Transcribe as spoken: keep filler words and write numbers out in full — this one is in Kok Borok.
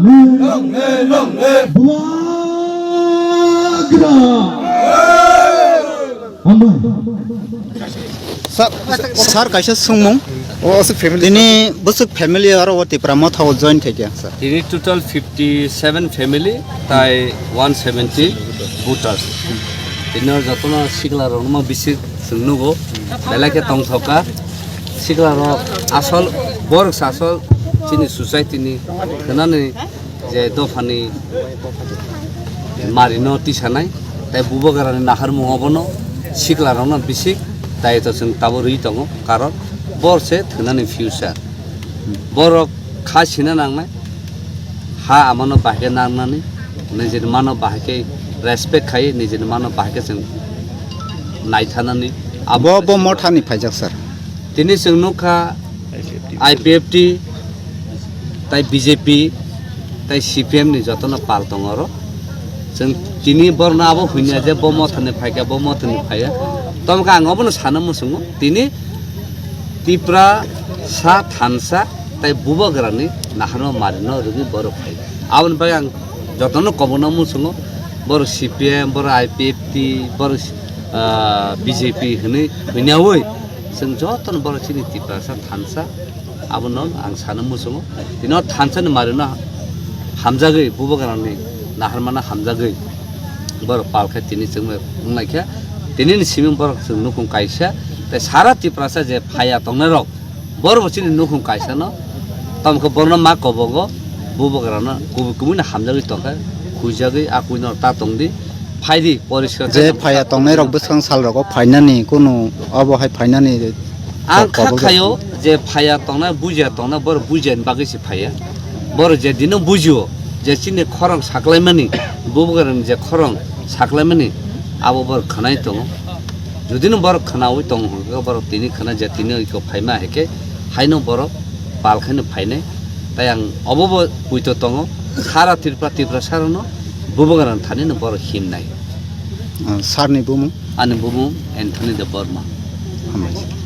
Bubagra. Sir, sir, kaisa sungmung. O, aswk family. Tini bwswk family aro o Tipra Motha o join khaikha, sir? Tini total fifty seven family, tai one seventy voters. Tini jotono sikla rokno bisi chwng nugo, belai khe tongthokha. Sikla rok asol, borok se asol chini society ni khwnani je dophani marino tisanai, tai bubagrani naharmung obono siklarokno bisi daitw chwng tabuk rwi tongo, karon bor se thwnani future. Borok kha sina nangnai, ha amano bahai khe nangnani, nijini mano bahai khe respect khai, nijini mano bahai khe chwng naithanani. Abo bo, bo mothani phaijak, sir? Tini chwng nukha I P F T, tai B J P, tai C P M ni jotono pal tongo oro. Chwng tini borno abo hwnya je bo mothani phaikha, bo mothani phaiya. Tomkha ang obono sana muchungo. Tini Tipra sa thansa tai bubagrani naharma marino rwgwi borok phai. Aboni bagwi ang jotono kobokno muchungo. Borok C P M, borok I P F T, borok, ah, B J P hwnwi hwnyaui chwng jotono borok chini Tiprasa thansa. Abono ang sana muchungo. Tini o thansa ni marino hamjagwi, bubagrani naharmano hamjagwi borok pal khe tini chwng bai wnglaikha. Tini ni simi borok chwng nukhung kaisa, tei sara Tiprasa je phaiya tongnai rok, borok bo chini nukhung kaisa no, tamo khe borokno ma kobogo, bubagrano kubui kubui no hamjagwi tongkha, khuijagwi a kuino ta tongdi, phaidi poriskar khe je phaiya tongnai rok bwskang sal rogo phainani kunu obo hai phainani ang kha khayo je phaiya tongnai, bujiya tongnai, borok bujiya ni bagwi se phaiya. Borok je dino bujio, je chini khorang saklaimani, bubagrani je khorang saklaimani, abo borok khwnai tongo. Judino borok khwnaui tongo hwnkhe borok tini khwna je tini iko phaima hai khe haino borok pal khaino phainai. Tai ang obo bo puito tongo, sara Tripura, Tripura sarano bubagrani thanino borok himnai. Ah, sir ni bumung? Ani bumung Anthony Debbarma. Hambai.